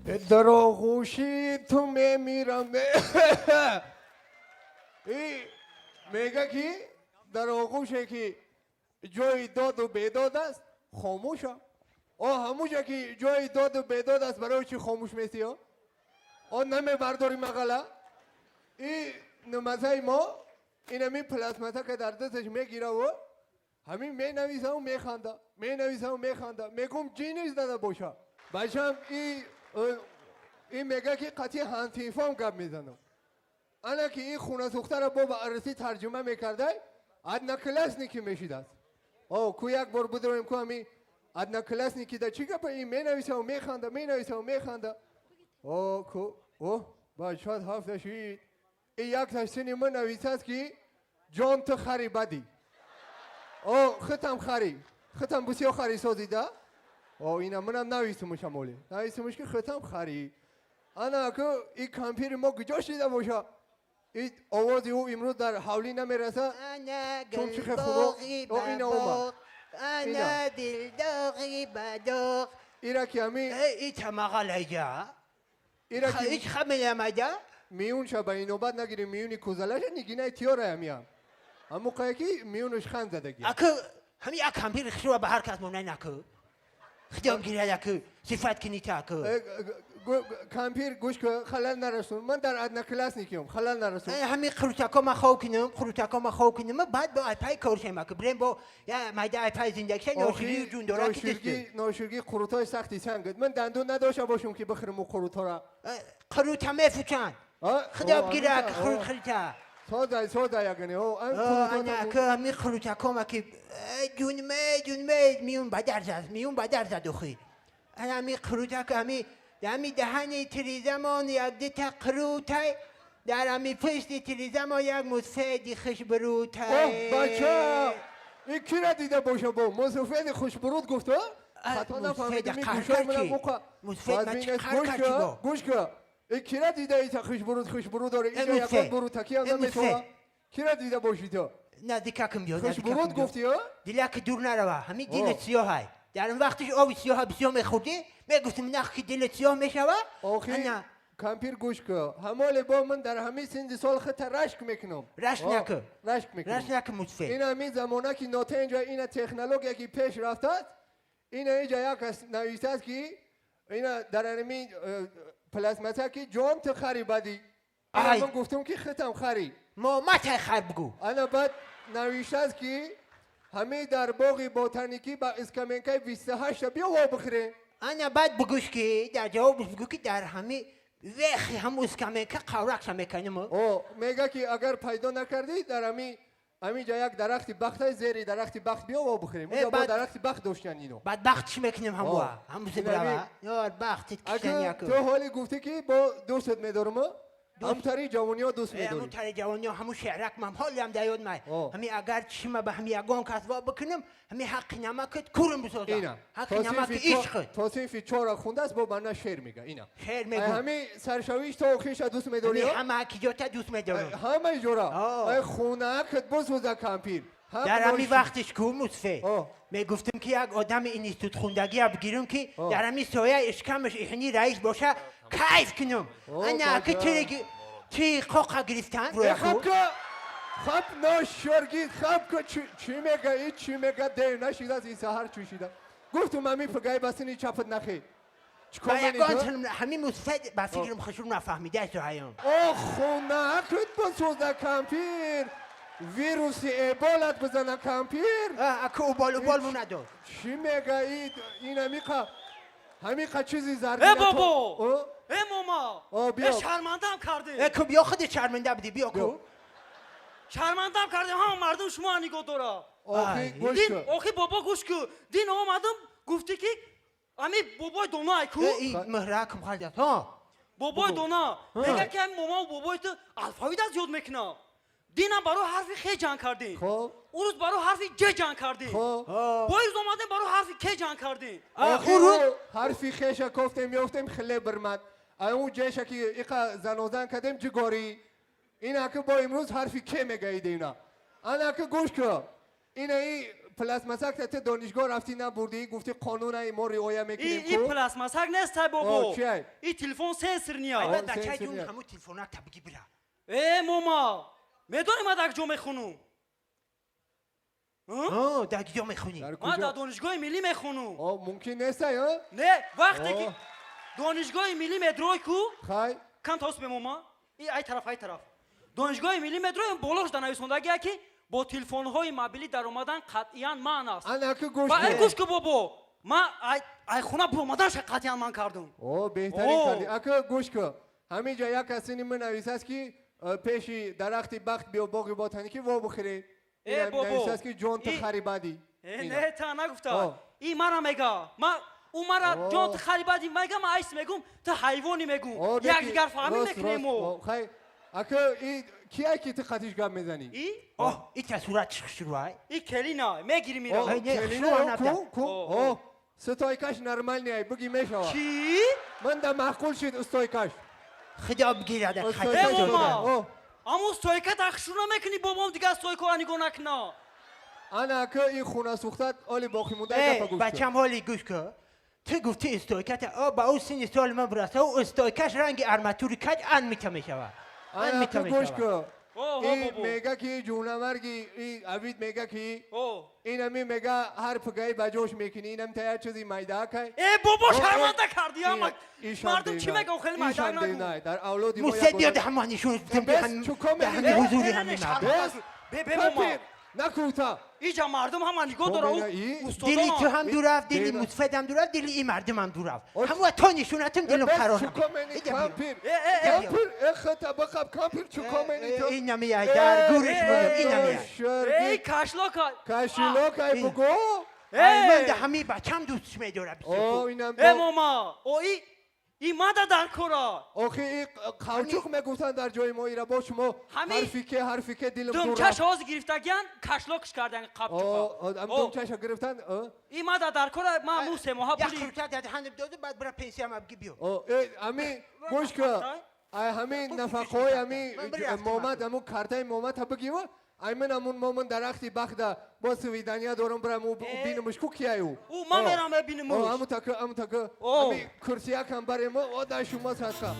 Дар оғӯши ту мемирам. И мега ки дар оғӯше ки ҷои доду бедод аст, хомӯшам. О, ҳамуҷа ки ҷои доду бедод аст, барои чӣ хомӯш местӣ? О, намебардори мағала. И намазаи мо инами пластмаса ка дар дасташ мегираву ҳамин менависаму механда, менависаму механда. Мегум, ҷиниш зада боша, бачам. И мега ки қатъи ҳамсинфом гап мезанам. Ана ки ин хунасӯхтара бо ба арасӣ тарҷума мекардай, одноклассники мешидааст. О, ку як бор бидроем, ку ҳами одноклассники да чӣ гапа. Ин менависаму механда, менависаму механда. О, ку, о, бачат ҳафта шид. И якташ сини ман нависааст ки ҷон, ту хари бадӣ. О, хитам хари, хитам бисёр хари созида. О, ина манам нависумуш, амоле нависумуш ки хитам хари. Ана ку и кампири мо куҷо шида боша? И овози ӯ имрӯз дар ҳавлӣ намераса. Ана Чун чихе гулбоғи худо. О, ина омад. ба боғ, ана дилдоғи ба доғ. Ира ки ҳами Ита мағалайҷа. Ира ки Ич хамеямайда. Миюнша ба инобат нагирем, миюни кузалаша нигинаи тиёра ҳамиам, ҳамуқае ки миюнаш ханд задагӣ. Аку ҳами як кампири хушрӯ ба ҳар кас монай наку. Хидом гирад, аку сифат кинита, аку. Кампир, гӯш кун, халал нарасон. Ман дар одноклассники ам, халал нарасон. Ҳами қурутако ма хов кинум, қурутако ма хов кинум, баъд бо айпай кор шем, аку бирем бо я майда айпай зиндагиша ноширию ҷун дора ки дисту. Ноширгӣ, ноширгӣ қурутҳои сахти сангад. Ман дандон надошта бошам ки бихӯрам қурутҳоро. Қурута мефучанд. Худо бигира, аку қурут хӯрита. Созай, созай, ягане о ан. Ана аку ҳами қурутако ма ки ҷунме ҷунме миюн ба дар зад, миюн ба дар зад охи. Ана ҳами қурутако ҳами ҳами даҳани тиризамон як дита қурутай, дар ҳами пушти тиризамо як мусфеди хушбурутай. Оҳ, бача, ин кира дида боша, бо мусофеди хушбуруд гуфт, а? Хато нафаҳмидим, ин гӯшои манам уқа Мусфед ма чӣ қар гӯш кард чи бо? Гӯш ка, ин кира дида ита хушбуруд, хушбуруд дори. Инҷа Мусфед. ягон бурутакиам наметова. Мусфед. Кира дида боши то? Наздикакам биё. Хушбуруд гуфти, а? Дилаки дур нарава, ҳами дили О. сиёҳай. Дар он вақтиш оби сиёҳа бисёр мехӯрдӣ, мегуфтим, нах ки дилат сиёҳ мешава. Охи, ана кампир, гӯш ка, ҳамоле бо ман дар ҳамин синни сол хита рашк мекунам. Рашк О, накун. Рашк мекунам. Рашк накун, мусфед. Ин ҳамин замона ки нотенҷа, ина технология ки пеш рафтааст, ина инҷа як кас нависааст ки ина дар ҳамин пластмаса ки ҷон, ту хари бадӣ. Ина Ай. Ман гуфтам ки хитам хари. Мо матай хар бигӯ. Ана баъд навиштааст ки ҳамин дар боғи ботаникӣ ба скамейка и 28-та биё, во бихӯрем. Ана баъд бигӯш ки дар ҷавобш бигӯ ки дар ҳами вехи ҳаму скамейка қавракша меканим. О, мега ки агар пайдо накардӣ, дар ҳамин ҷа як дарахти бахтай, зери дарахти бахт биё, во бихӯрем. Э, Унҷа бо баъд дарахти бахт доштан ино. Бадбахт чӣ мекунем ҳамуа ҳаму зибрава ёр бахтит киштани. Аку Аку ту ҳоли гуфтӣ ки бо дӯстат медорам, ҳамтари ҷавониҳо дӯст ҳамун медорӣ. тари ҷавониҳо, ҳамун шеърак мам ҳолиам дар ёд май. О. Ҳами агар чима ба ҳами ягон кас во бикунам, ҳами ҳаққи намакат курм бисозам. Ина ҳаққи намаки ишқит. То синфи чора хундааст, бо бана шеър мега, ина. Шеър Ай, мегӯ. Ҳами саршавиш то охириша дӯст медорӣ? Ҳами ҳама акиҷота дӯст медорам. Ҳамаи ҷора. О. Ай, хонакат бисӯза, кампир. Дар ҳами вақтиш ку, мусфе, О. мегуфтем ки як одами институт хундагия бигирам ки О. дар ҳами сояи ишкамаш ихни раис боша, кайф кунам. О, Ана аки бача. Тиреги ти қоқа гирифтан. Хабка, хаб, ношоргид, хабка, чӣ мега и, чӣ мега? Дер нашидааст, ин саҳар чӯ шида гуфтум, ҳами пигай басини чапат нахе. Чикор Ба менӣ ягон ту? Ҳами мусфед ба фикрам хушрӯ нафаҳмида соҳаём. О, хонакат бисӯза, кампир, вируси эболат бизана, кампир. Аку убол убол му надод. Чӣ мега и? Ин ҳамиқа, ҳамиқа чизи зарди. Э, бобо! Э, мома! О, биё. Э, шармандам кардем! Э, ку биё, худи шарманда будӣ, биё ку. Биё. Шармандам кардем, ҳама мардум шумо нигоҳ дора. Охи, Ай. гӯш Дин кун. Охи, бобо, гӯш ку, дин омадам, гуфтӣ ки ами бобои дона ку. Э, и меҳракам халдат ҳо. Бобои дона мега ки ами момаву бобои ту алфавита зиёд мекунам. Динам барои ҳарфи хе ҷанг кардем. Хоб. Он рӯз барои ҳарфи ҷ ҷанг кардем. Хоб. Бо рӯз омадем, барои ҳарфи к ҷанг кардем. Охи, урӯз ӯ ҳарфи хеша кофтем, ёфтем, хле бирмад. Ай, он ҷеша ки иқа занозан кардем, ҷигорӣ. Ин аки бо имрӯз ҳарфи ке мегаида ина. Ана аки гӯш кун, ина и пластмассак та донишгоҳ рафтӣ набурдӣ, гуфтӣ қонунаи мо риоя мекунем. И пластмассак нест, ай бобо. О, чи ай? И телефон сенсорный я. О, бачаи ҷун, сенсорный я. Ҳамун телефона та биги бира. Э, мома, медонӣ ман дар куҷо мехонум? О, дар куҷо мехонӣ? Дар Ман дар куҷо? Донишгоҳи миллӣ мехонум. О, мумкин нест, ай, а? Не, вақте ки О. Донишгоҳи миллӣ медрой ку, Хай. кам тос бемома, и ай тараф, ай тараф. Донишгоҳи миллӣ медроем, болош дар нависондагия ки бо телефонҳои мобилӣ даромадан қатъиян манъ аст. Ана ки гӯш Ва ай кун. Гӯш ку, бобо, ман ай хона буромаданша қатъиян манъ кардум. О, беҳтарин О. кардӣ. Ака, гӯш кун. Ҳамин ҷа як касини менависаст ки пеши дарахти бахт биё, боғи ботаникӣ во бихӯред. Э, Инам бобо. нависаст ки ҷон ту хари бадӣ. Э, Ина. не, та нагуфта. О. И мара мега. Ма ӯ мара О. ҷон ту хари бадӣ мега, ман айс мегум, ту ҳайвонӣ мегум. О, неки- Якдигар фаҳмӣ рост, мекунем рост. мо. О, хай. Ака, и кия ки ту қатиш гап мезанӣ? И Оҳ, ита сурат хушрӯай. И келина мегирим ира. О, Ай, не, келина, хушрӯ о, набда. ку, ку. О, О, стойка ш нормальный ай, буги мешава. Чӣ? Ман да маъқул шид стойка ш. Худо бигирада. О, Э, стойка ш. мома. О, Аму стойка та хушрӯ намекунӣ, бобом дигар стойка ро нигоҳ накуна. Ана ака, ин хона сӯхтат, оли боқӣ монда Э, гапа гӯш кун. бачам, ҳоли гӯш кун. Ту гуфтӣ стойка та, о, ба ӯ синни соли ман бираса, ӯ стойка ш ранги арматури каҷ ан мита мешава. Ан Ана мита ака, гӯш мешава. кун. О, И бобо. мега ки ҷунамарги и авид мега ки О. инами мега ҳар пугаи ба ҷош мекунӣ, инам та як чизи майда кай. Э, бобо, шарманда кардӣ, ама мардум чӣ мега, хеле майда нагу. Дар авлоди мо Мусед як биёд, одам- ҳама нишон Бес, чӯко ҳами мегирӣ? ҳузури Э, ҳами не, мардум. Бес, Бе, бе, мома. кампир, накута. Иҷа мардум ҳама нигоҳ дора, Бо мена и? Дили ту ҳам дурафт, дили Дила. мусфед ҳам дурафт, дили и мардум ҳам дурафт. Оч. Ҳамуа то нишонатум дилум Бес, қарор. чӯко мени, кампир. Э, э, э. Кампир, э, хата бақаб, кампир, чӯко мени ту. Ин намеяй, дар гӯриш монам, ин намеяй. Эй, кашлока. Кашилокай Ин. бугу. Ай, ман да Э, ҳами бачам дӯстш медорам. О, инам. э, мома, о, и мада дар кора. Охи, и қавчуқ мегуфтанд дар ҷои мо ира бо шумо. Ҳами- Ҳарфи ке, ҳарфи ке, дилам дур Думчаш рафт. ҳозир гирифтагиян, кашлокш кардан О, қапчуқа. ам думчаша гирифтанд, о? И мада дар кора, ма му се моҳа Як пули. крутак дар даҳанам доду, баъд бира пенсиям абги биё. О, э, ами гӯш кун. Ай, ҳамин нафақаҳои ами Ман бирафтам. момад, амун картаи момад ҳа бигива. Ай, ман амун момон дарахти бахда бо свидания дорам, бирам Э. бинамуш ку кияю. Ӯ, ман мерам мебинамуш. О, аму така, аму така. О. Ами курсиякам барем, о, дар шумо садқа.